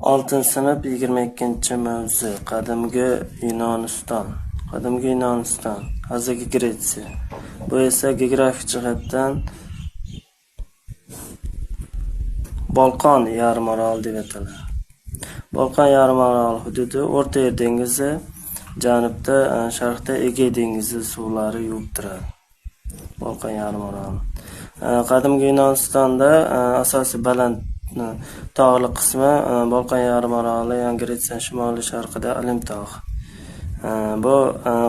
6-sinf 22-mavzu. Qadimgi Yunoniston. Qadimgi Yunoniston, hozirgi Gretsiya. Bu esa geografik jihatdan Bolqon yarimoroli deb ataladi. Bolqon yarimoroli hududi O'rta Yer dengizi, janubda, sharqda Egey dengizi suvlari yuvib turadi. Bolqon yarimoroli. Qadimgi Yunonistonda asosiy baland tog'li qismi Bolqon yarimoroli, ya'ni Gretsiyaning shimoliy sharqida Olimp tog'i. Bu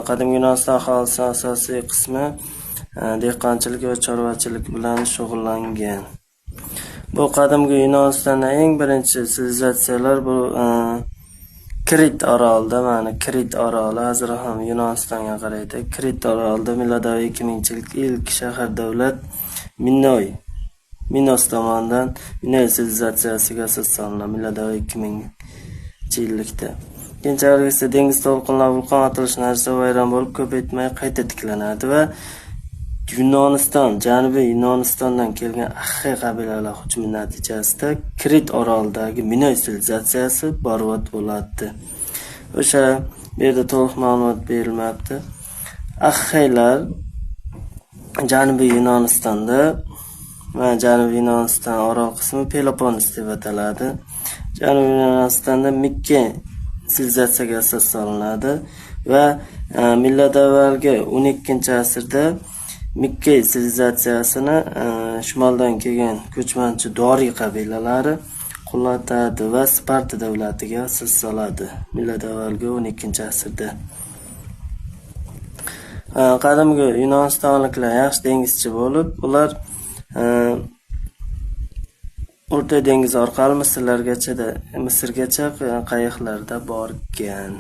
qadimgi Yunoniston aholisining asosiy qismi dehqonchilik va chorvachilik bilan shug'ullangan. Bu qadimgi Yunonistonda eng birinchi sivilizatsiyalar bu Krit orolida, mana Krit oroli hozir ham Yunonistonga qaraydi. Krit orolida milodiy 2000-yil ilk shahar davlat Minoy Minos tomonidan Minoy sivilizatsiyasiga asos solingan milodiy 2000-yillikda. Keyinchalik esa dengiz to'lqinlari, vulqon otilishi natijasida vayron bo'lib, ko'p o'tmay qayta tiklanadi va Yunoniston, Janubiy Yunonistondan kelgan Axey qabilalari hujumi natijasida Krit orolidagi Minoy sivilizatsiyasi barbod bo'ladi. O'sha bu yerda to'liq ma'lumot berilmabdi. Axeylar Janubiy Yunonistonda va Janubiy Yunoniston orol qismi Peloponnes deb ataladi. Janubiy Yunonistonda Mikke sivilizatsiyaga asos solinadi va milod avvalgi 12-asrda Mikkey sivilizatsiyasini shimoldan kelgan ko'chmanchi Doriy qabilalari qulatadi va Sparta davlatiga asos soladi milod avvalgi 12-asrda. Qadimgi Yunonistonliklar yaxshi dengizchi bo'lib, ular O'rta dengiz orqali Misrgacha qayiqlarda borgan.